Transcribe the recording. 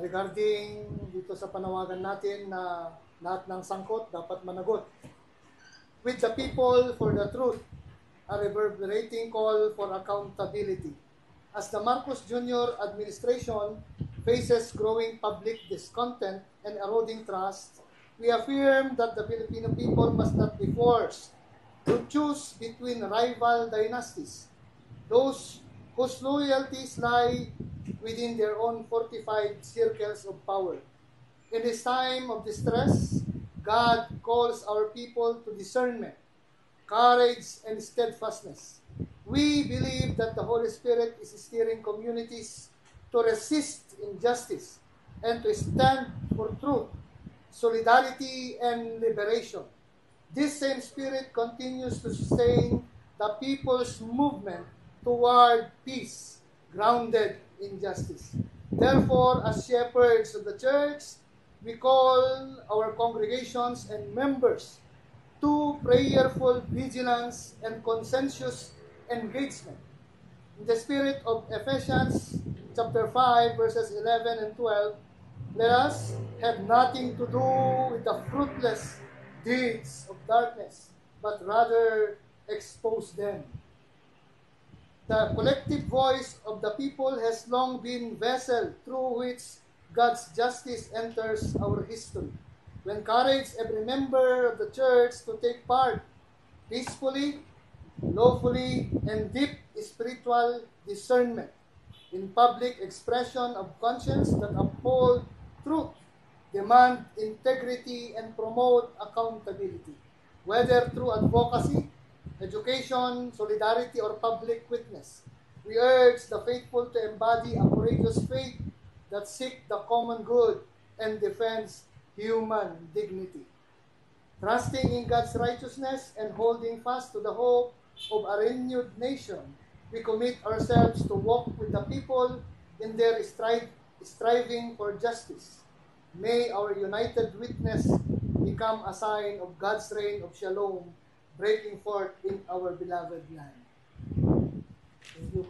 regarding dito sa panawagan natin na lahat ng sangkot dapat managot. With the people for the truth, a reverberating call for accountability. As the Marcos Jr. administration faces growing public discontent and eroding trust, we affirm that the Filipino people must not be forced to choose between rival dynasties, those whose loyalties lie within their own fortified circles of power. In this time of distress, God calls our people to discernment, courage, and steadfastness. We believe that the Holy Spirit is steering communities to resist injustice and to stand for truth, solidarity, and liberation. This same Spirit continues to sustain the people's movement toward peace, grounded in justice. Therefore, as shepherds of the church, we call our congregations and members to prayerful vigilance and conscientious engagement. In the spirit of Ephesians chapter 5, verses 11 and 12, let us have nothing to do with the fruitless deeds of darkness, but rather expose them. The collective voice of the people has long been vessel through which God's justice enters our history. We encourage every member of the church to take part peacefully, lawfully, and deep spiritual discernment in public expression of conscience that uphold truth, demand integrity, and promote accountability, whether through advocacy, education, solidarity, or public witness. We urge the faithful to embody a courageous faith that seeks the common good and defends human dignity. Trusting in God's righteousness and holding fast to the hope of a renewed nation, we commit ourselves to walk with the people in their striving for justice. May our united witness become a sign of God's reign of shalom breaking forth in our beloved land. Thank you.